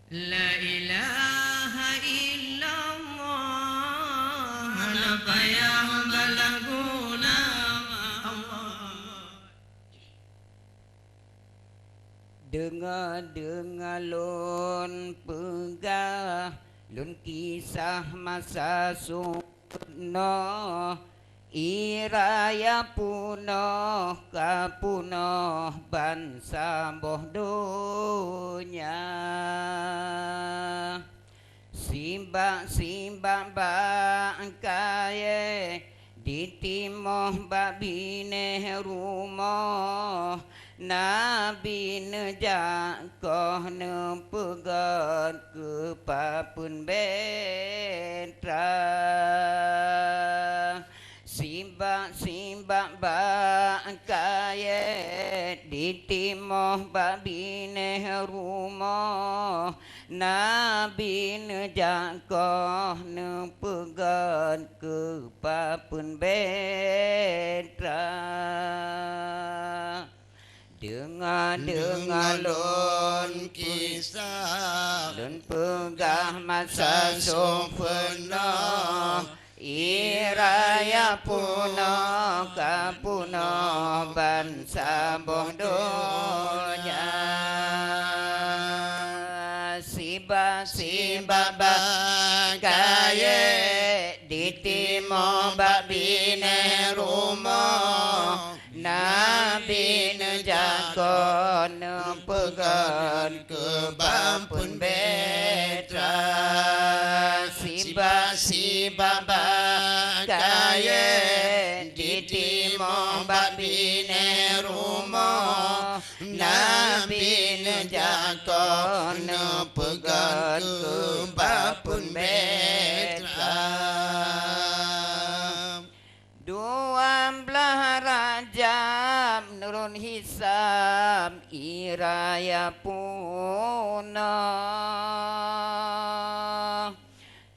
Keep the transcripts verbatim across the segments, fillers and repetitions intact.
La ilaha illallah, hana payah balagu nama Allah. Deungoe-deungoe lôn peugah, lôn kisah masa su peunoh, ie raya peunoh ka peunoh bansaboh donya. Sibak-sibak bak kayée, ditimoh bak binéh rumoh, Nabi neujak koh neupeugét keu papeuen Petra. Sibak-sibak bak kayée, ditimoh bak binéh rumoh, Nabi neujak koh neupeugét keu papeuen Petra. Deungoe-deungoe lôn kisah, lôn peugah masa su peunoh, ie raya peunoh ka peunoh bansaboh donya. Sibak-sibak bak kayée, ditimoh bak binéh rumoh, Nabi neujak koh neupeugét keu papeuen Petra. Sibak-sibak bak kayée, ditimoh bak binéh rumoh, Nabi neujak koh neupeugét keu papeuen Petra. Dua blaih Rajab nurun hisab, ie raya peunoh.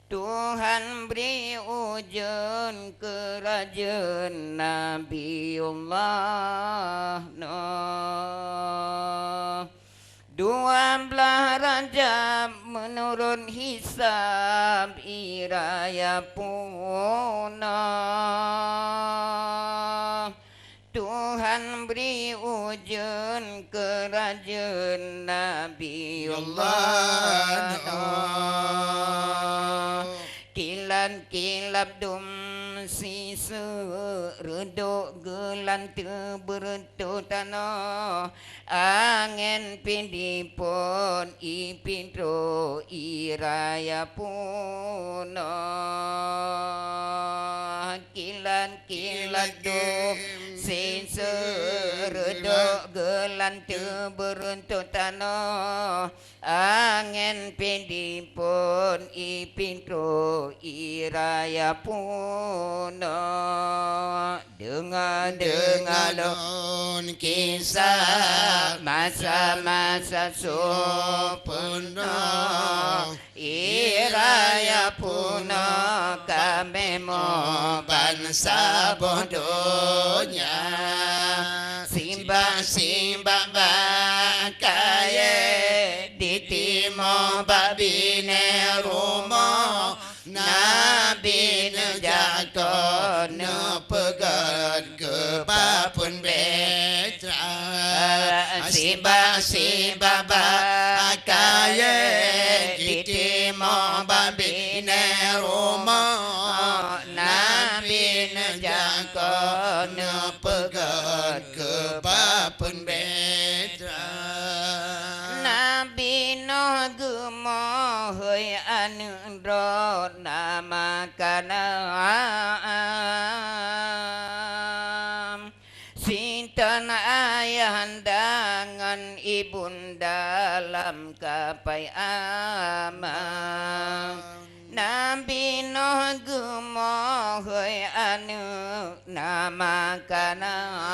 Tuhan bri ujeuen keu rajeuen Nabiullah Nuh. Dua blaih Rajab meunurun hisab, ie raya peunoh. Tuhan bri ujeuen keu rajeuen Nabiullah Nuh. Kilat-kilat dum siseuk, reudok geulanteue beureutôh tanoh. Angén pih dipot, ie pih trok, ie raya peunoh. Kilat-kilat dum siseuk, reudok geulanteue beureutôh tanoh. Angén pih dipot, ie pih trok, ie raya peunoh. Deungoe-deungoe lôn kisah, masa-masa su peunoh, ie raya peunoh ka meumoh bansaboh donya. Sibak-sibak bak kayée, ditimoh bak binéh rumoh, Nabi neujak koh neupeugét keu papeuen Petra. Sibak-sibak bak kayée, ditimoh bak binéh rumoh, Nabi neujak koh neupeugét keu papeuen Petra. Nabi Nuh geumoh, hôi aneuëk droe, nama Kanaan. Sinton ayahanda ngon ibunda lam kapai aman. Nabi Nuh geumoh, hôi aneuëk, nama Kanaan.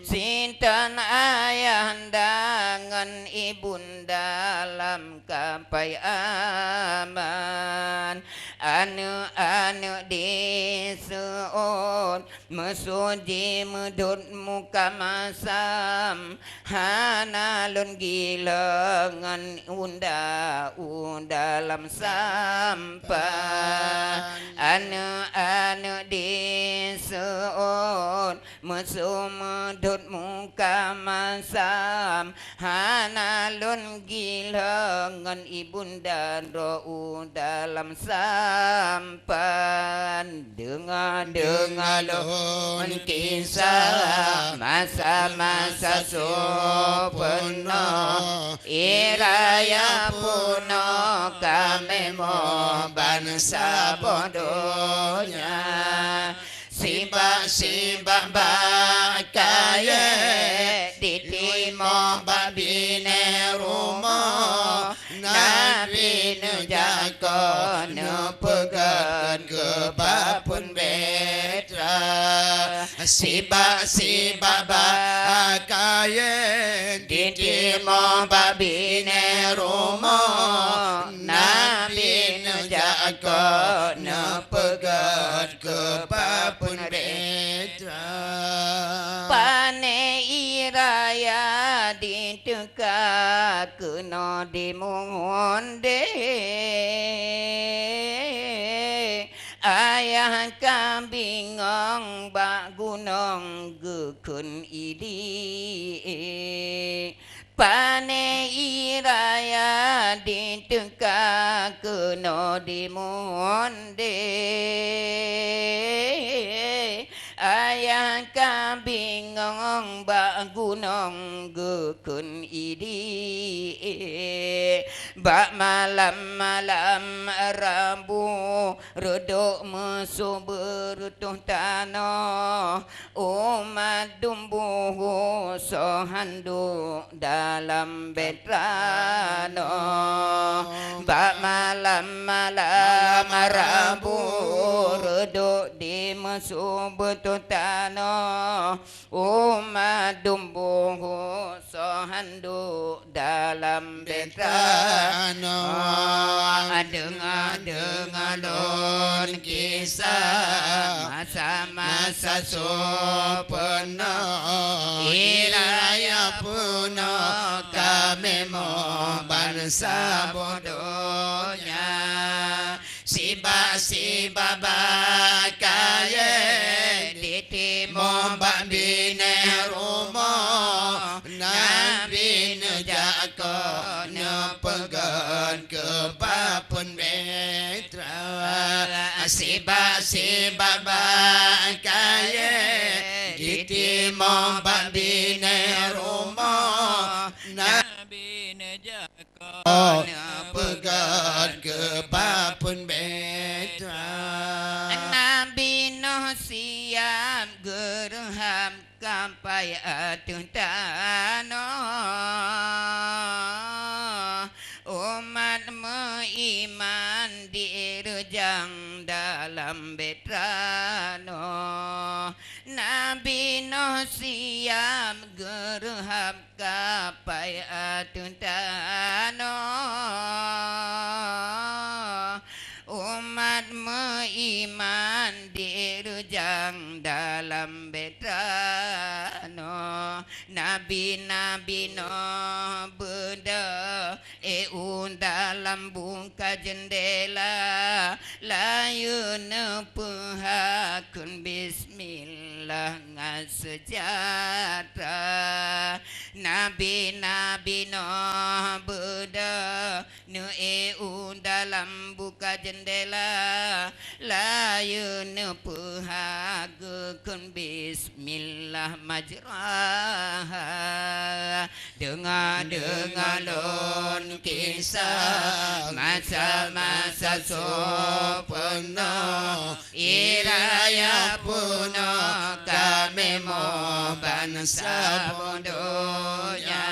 Sinton ayahanda ngon ibunda lam kapai aman. Aneuëk-aneuëk diseuôt Meusuji meudhôt muka masam, hana lôn gila ngon unda u dalam sampan. Aneuk-aneuk diseuôt, meusu meudhôt muka masam, hana lôn gila ngon ibunda droe u dalam sampan. Deungoe, deungoe lôn kisah masa-masa soe peunoh, i raya peunoh kamémoe bansaboh donya. Sibak-sibak bak kayée ditimoh bak binéh rumoh, Nabi neujak kon neupeugét keu bak phon Petra. Sibak-sibak bak kayée ditimoh bak binéh rumoh, Nabi neujak kon neupeugét keu bak phon Petra. Pané i raya diteuka keunoe di Meunde. Ayah ka bingong bak gunong geukheun idi. Pané i raya diteuka keunoe di Meunde. Ayah ka bingong bak gunong geukheun idi. Bak malam-malam Rabu reudok meusu beureutoh tanoh, umat dumbuhu soe han duek dalam Petra noe. Bak malam-malam Rabu reudok di meusu beureutoh tanoh, umat dumbuhu soe han duek dalam Petra noe. Deungoe, deungoe lôn kisah masa-masa soe peunoh, i raya peunoh kamémoe bansaboh donya. Sibak-sibak bak kayée ditimoh bak binéh rumoh, Nabi neujak kon neupeugét keu bak phon Petra. Sibak-sibak bak kayée ditimoh bak binéh rumoh, Nabi neujak kon neupeugét keu bak phon Petra. Nabi Nuh siab geureuhab kapai ateueh tanoh. Umat meuiman direujang dalam Petra noe. Nabi Nuh siab geureuhab kapai ateueh tanoh. Umat meuiman direujang dalam Petra noe. Nabi-nabi noe beudôh, eu dalam buka jeundela, layeue neupeuhakon bismillah ngon seujahtera. Nabi-nabi noe beudôh, neu-eu dalam buka jeundela, layeue neupeuhakon bismillah majraha. Deungoe, deungoe lôn kisah masa-masa soe peunoh, i raya peunoh kamémoe bansaboh donya.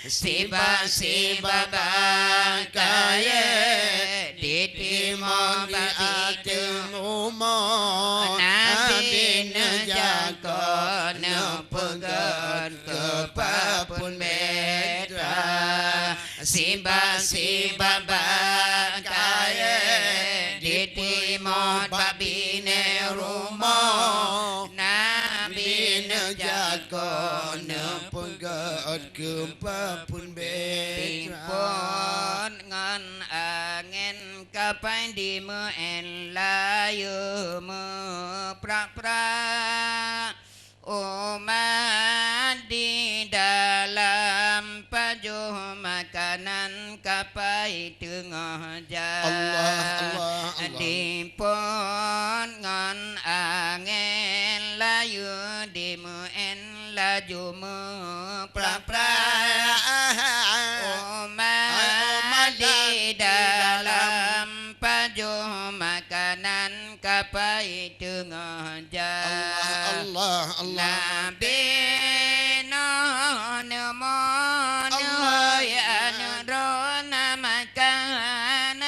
Sibak-sibak bak kayée ditimoh bak ateueh rumoh, Nabi neujak kon neupeugét keu bak phon Petra. Sibak-sibak bak kayée ditimoh bak binéh rumoh, Geumpa pun beda. Timpot ngon angén kapai dimeu'én layeue meuprak-prak. Umat di dalam pajoh makanan kapai teungoh jak. Allah, Allah, Allah. Timpot ngon angén layeue dimeu'én laju meuprak-prak. Umat di dalam pajoh makanan kapai teungoh jak. Allah, Allah, Allah. Nabi Nuh neumoe neuhôi aneuk droe na makan.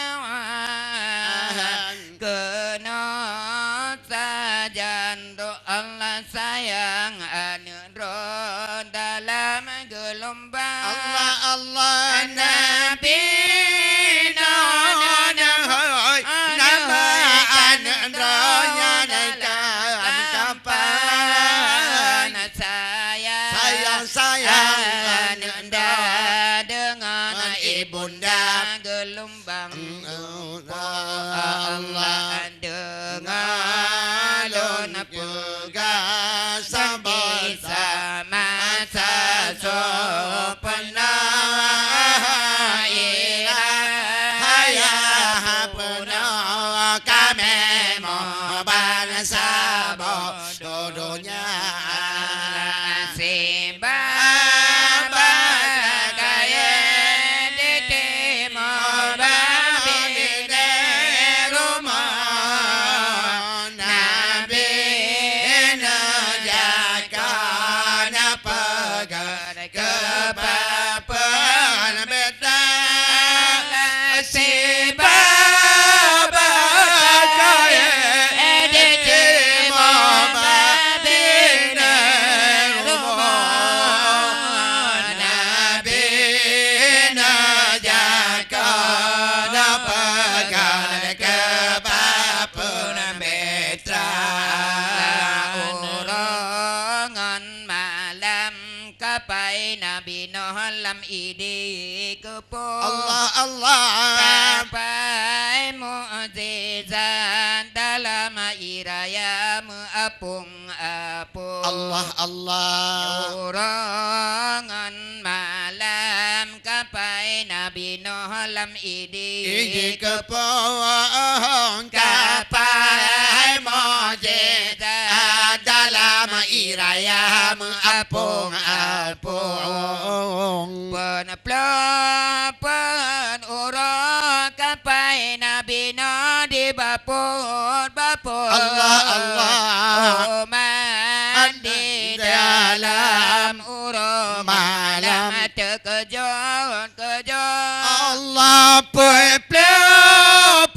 Keunoe sajan droe Allah sayang aneuk droe dalam geulumbang. Allah, Allah, Nabi Nuh neuhôi nama aneuk droe nyan kan kapan. Sayang, sayang aneuk droe deungon ibunda geulumbang. Allah, deungoe lôn peugah saboh sama sasoe peunoh ilah hayah peunoh kamémoe bansaboh donya. Sibaba kayée ditimoe bak binéh rumoh. Nabi neujak keu neupeugah keu papeuen beta sibaba kayée ditimoe bak binéh rumoh. Nabi neujak keu neupeugah keu papeuen beta uroe ngon malam kapai Nabi Nuh lam idi keupoh. Allah, Allah. Kapai mukjizat dalam ie raya meuapong-apong. Allah, Allah. Uroe ngon malam kapai Nabi Nuh lam idi. Idi keupoh kapai mukjizat dalam ie raya meuapong-apong. Peuneuploh peuet uroe kapai Nabi Nuh dibapot-bapot. Allah, Allah. Umat di dalam uroe malam teukeujot-keujot. Allah, peuet-peuet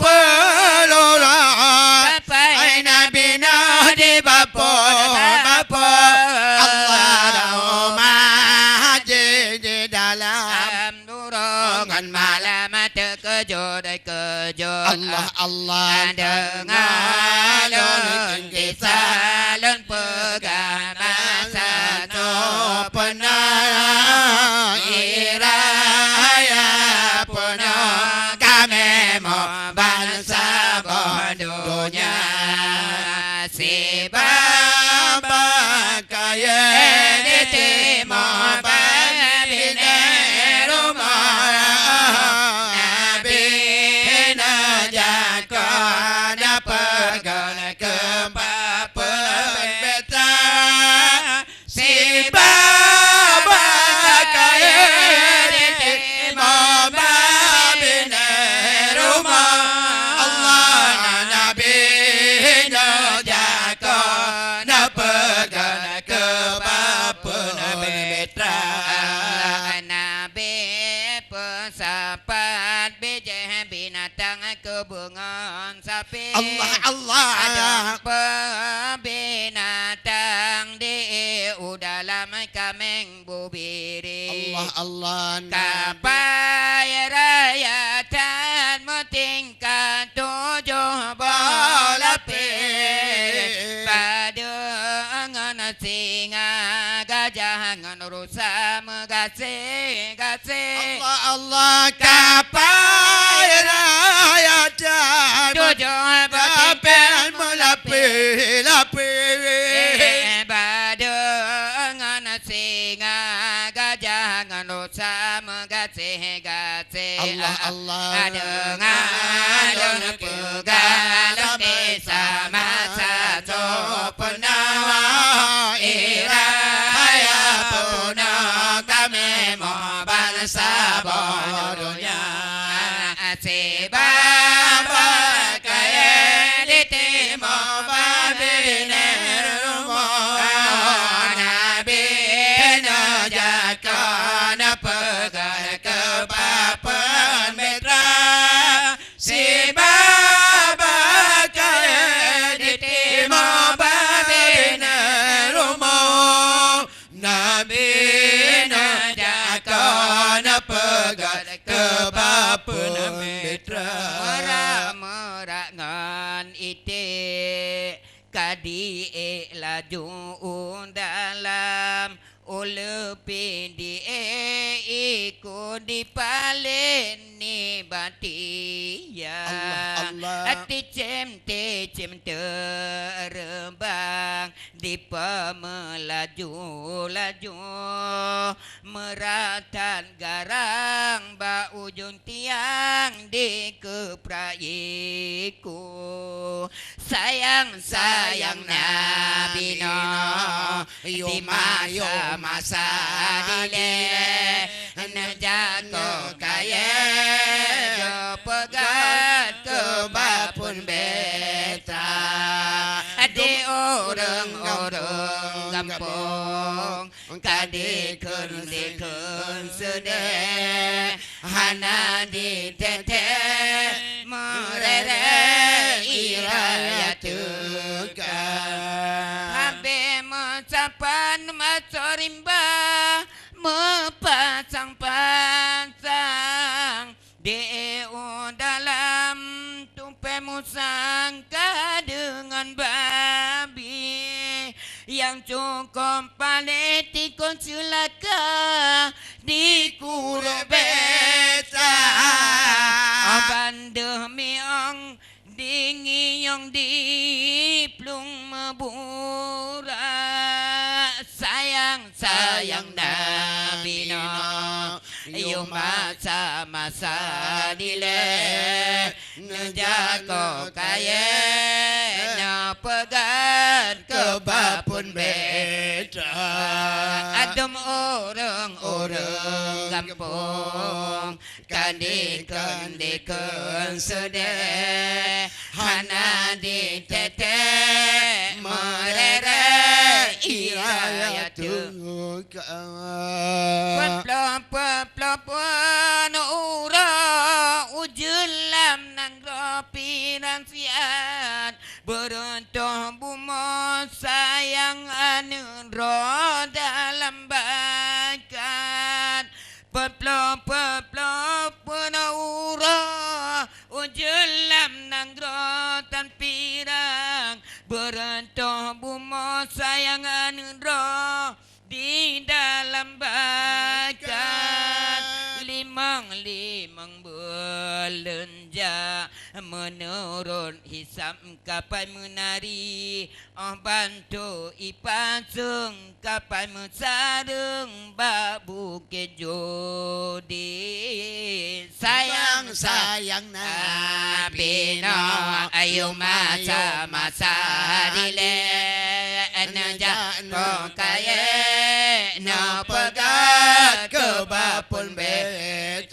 uroe kapai Nabi Nuh dibapot-bapot. Allah, umat di dalam uroe ngon malam teukeujot-keujot. Allah, Allah. Deungoe lôn kisah lôn peugah masa nyoe peunoh ie raya peunoh kamémoe bansaboh donya. Sibaba kayée ditimoe bak binéh rumoh. Nabi neujak keu neupeugah keu papeuen beta. Sibaba kayée ditimoe bak binéh rumoh. Allah, Nabi neujak keu neupeugah keu papeuen beta. Nabi peusapat bijéh binatang keubeungon sapi. Allah, Allah. Adong peuet binatang di u dalam kaméng bubiri. Allah, Allah. Kapai raya that meutingkat tujoh boh lapéh. Padub ngon singa, gajah ngon rusa meugaséh. gaséh. Allah, Allah, kapai raya dan tujoh beutimpen meulapéh-lapéh. Eh, bak deungon singa, gajah ngon rusa meugaséh-gaséh. Allah, Allah. Deungon lôn peugah lôn kisah masa soe peunoh, i raya peunoh kamoe bansaboh donya. Sibaba kayée di timoh babineu rumoh, Nabi neujak kon peugah keu bak peumiet sibaba kayée di timoh babineu rumoh. Nabi neujak kon peugah keu bak peumiet. Meurak-meurak ngon iték ka diék laju u dalam, uleue pih diék ikot dipalén nibak tiang. Allah, Allah. Ticém-ticém teureubang dipeumeulaju-laju, meurat that garang bak ujong tiang dikeuprak iku. Sayang-sayang Nabi Nuh, yuma-yuma dilée, neujak kayée geupeugah keu bak peumiet. Di ureuëng-ureuëng gampông ka dikheun-dikheun seudeh, hana diteutek meurere i raya teuka. Habéh meusapat meusoe rimba, meupasang-pasang di u dalam tupée musang ka deungon babi nyang cukôp palé tikon seulaka di kurok besa. Bandeuh miong dingiong diplueng meuburak. Sayang-sayang Nabi Nuh, yuma-yuma dilée, neujak kayée neupeugah keu bak peumiet. Adum ureuëng-ureuëng gampông ka dikheun-dikheun seudeh, hana diteutek meurere i raya teuka. Peuploh-peuploh peunoh uroe ujeuen lam nanggroe piran siat, beureutoh bumoe sayang aneuëk droe dalam bakat. Peuploh-peuploh peunoh uroe ujeuen lam nanggroe tan pirang, beureutoh bumoe sayang aneuëk droe di dalam bakat. Limong-limong buleuen jak meunurot hisab kapai meunari, óh bantu ipaseueng kapai meusareueng bak Bukét Judi. Sayang-sayang Nabi Nuh, yuma-yuma dilée, neujak kayée neupeugah keu bak peumiet.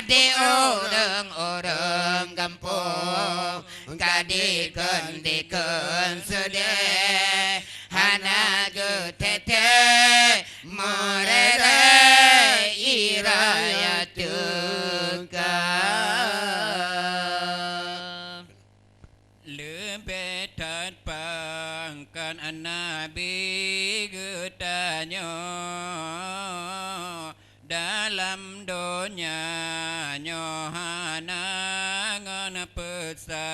Di ureuëng-ureuëng gampông ka dikheun-dikheun seudeh, hana geuteutek meurere i raya teuka. Leubeh that pangkat Nabi geutanyoe, dalam donya nyoe hana ngon peusa.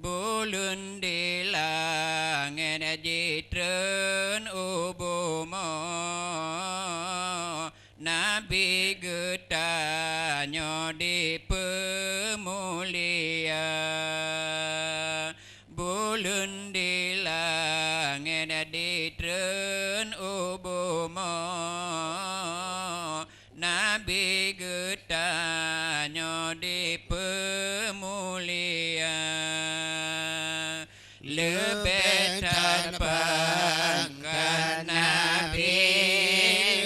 Buleuen di langét jitreun u bumoe, Nabi geutanyoe dipeumulia. Buleuen di langét ditreun u bumoe, Nabi geutanyoe dipeumulia. Leubeh that pangkat Nabi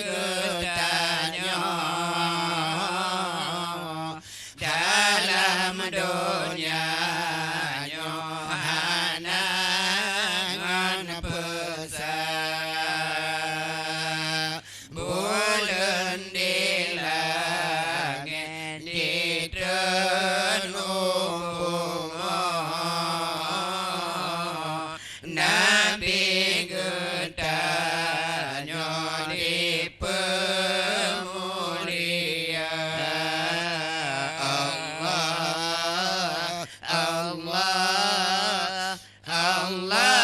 geutanyoe dalam donya nyoe hana ngon peusa. Buleuen di langét jitreun u bumoe, Nabi geutanyoe dipeumulia. Allah, Allah, Allah,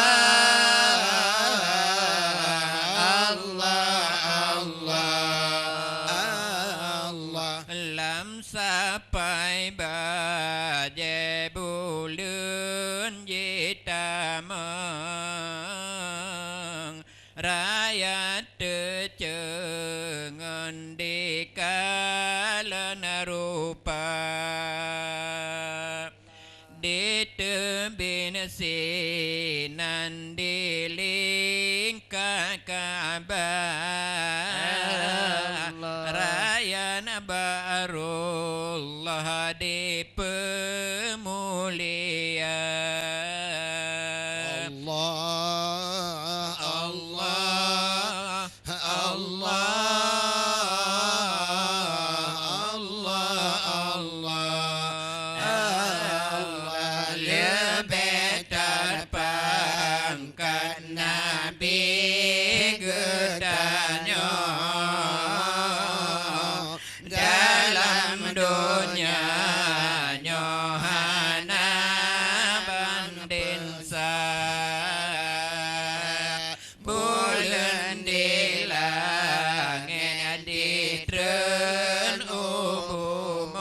Allah, Allah, Allah. Lam sapai bajée buleuen jitamong, rakyat teucue ngon dikalon rupa. Diteubiet sinan di lingka Ka'bah, Allah. Rakyat barullah dipeumulia. Allah, Allah, Allah, Allah, Allah, leubeh that pangkat Nabi geutanyoe dalam donya nyoe hana bandeng sa. Buleuen di langét ditreun u bumoe,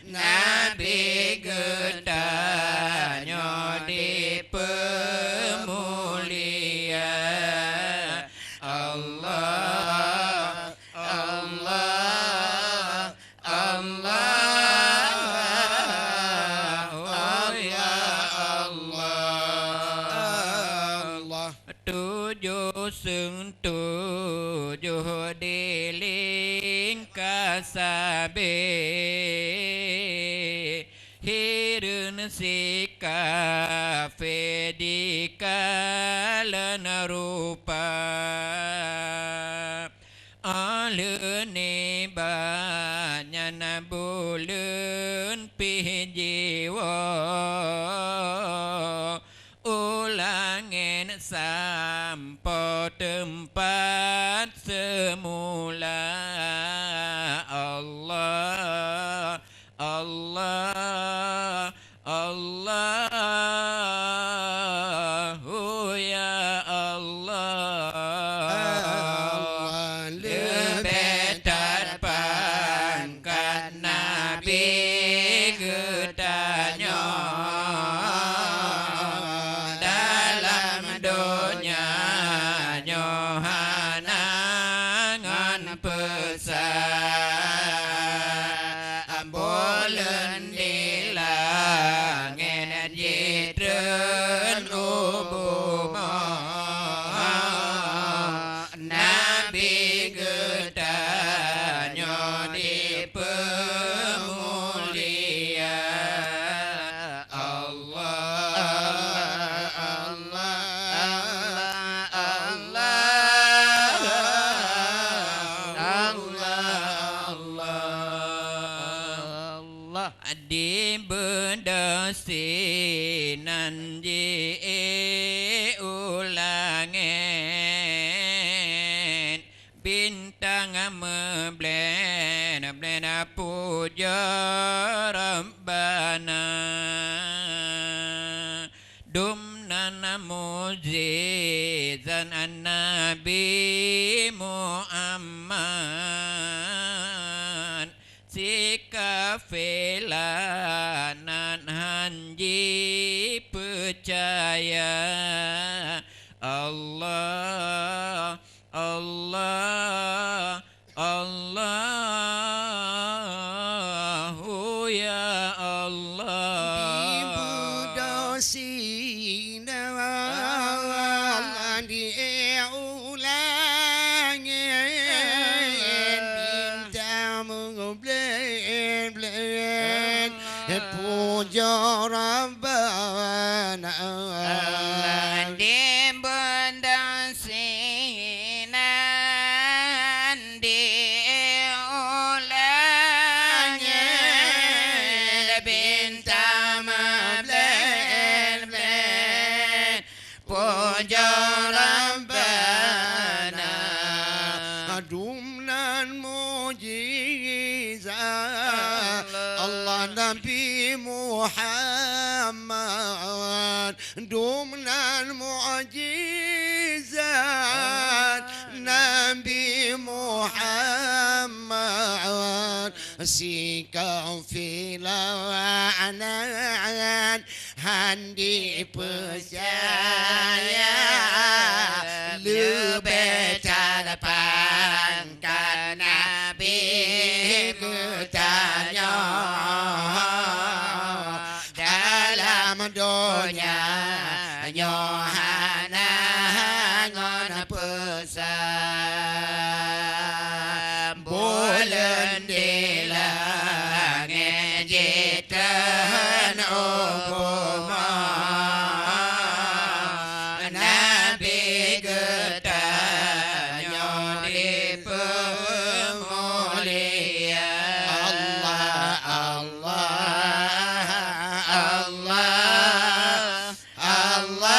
Nabi geutanyoe dipeumulia. Allah, Allah, Allah, Allah, Allah. Tujoh seueng tujoh di lingka sabe, hireuen si kafé dikalon rupa. Óh lheueh nibak nyan buleuen pih jiwoe u langét sampoe teumpat seumula. Allah, Allah, Allahu ya Allah. Allah, leubeh that pangkat Nabi geutanyoe dalam donya nyoe hana ngon peusa. Buleuen di langét jitreun u bumoe, Nabi geutanyoe dipeumulia. Allah, Allah, Allah, Allah, Allah. Di beudôh sinan jiék u langét, bintang meublén-blén pujoe Rabbana. Dum nan mukjizat na Nabi Muhammad, si kafé laknat han jipeucaya. Allah, Allah, Allahu ya Allah. Di beudoh sinan di ulang minta meublét-blét pujoe Rabbana. Allah di beudoh sinan di ulang bintang meublét-blét pujoe Rabbana. Dum nan mujizat Allah Nabi Muhammad. Dum nan mukjizat Nabi Muhammad, si kafé laknat han jipeucaya. Leubeh that pangkat Nabi geutanyoe dalam donya nyoe hana ngon peusan. Buleuen di langét jitreun u bumoe, Nabi geutanyoe dipeumulia. Allah, Allah, Allah, Allah,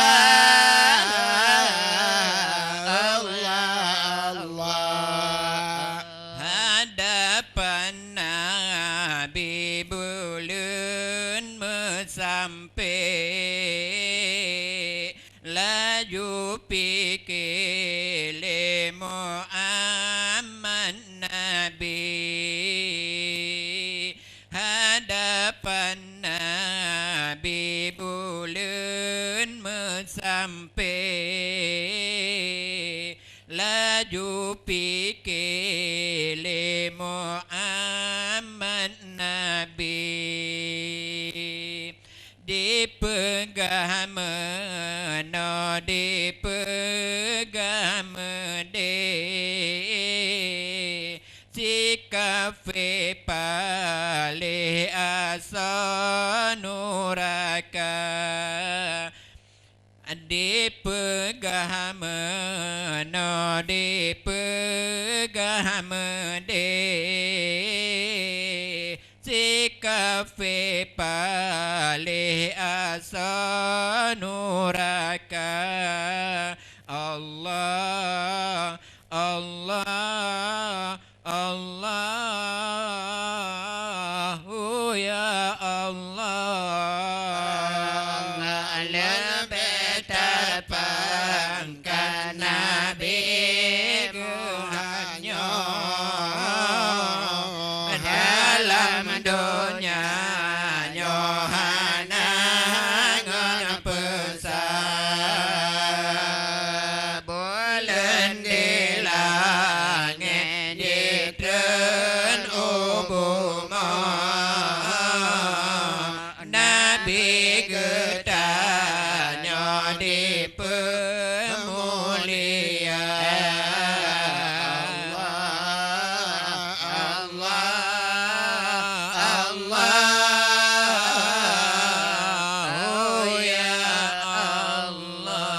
Allah, Allah. Hadapan Nabi buleuen meusampé, laju pike lé Muhammad Nabi. Hadapan Nabi buleuen meusampé, laju pike lé Muhammad Nabi. Dipeugah meunoe, dipeugah meudéh, si kafé paléh asoe nuraka. Dipeugah meunoe, dipeugah meudéh, si kafé paléh asoe nuraka. Allah, Allah, Allahu ya Allah. Allah leubeh that pangkat Nabi geutanyoe dalam donya nyoe hana ngon peusan. Buleuen di langét jitreun u bumoe, Nabi geutanyoe dipeumulia. Allah, Allah, Allah, oh ya Allah.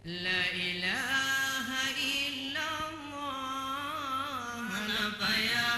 La ilaha illallah. Kenapa ya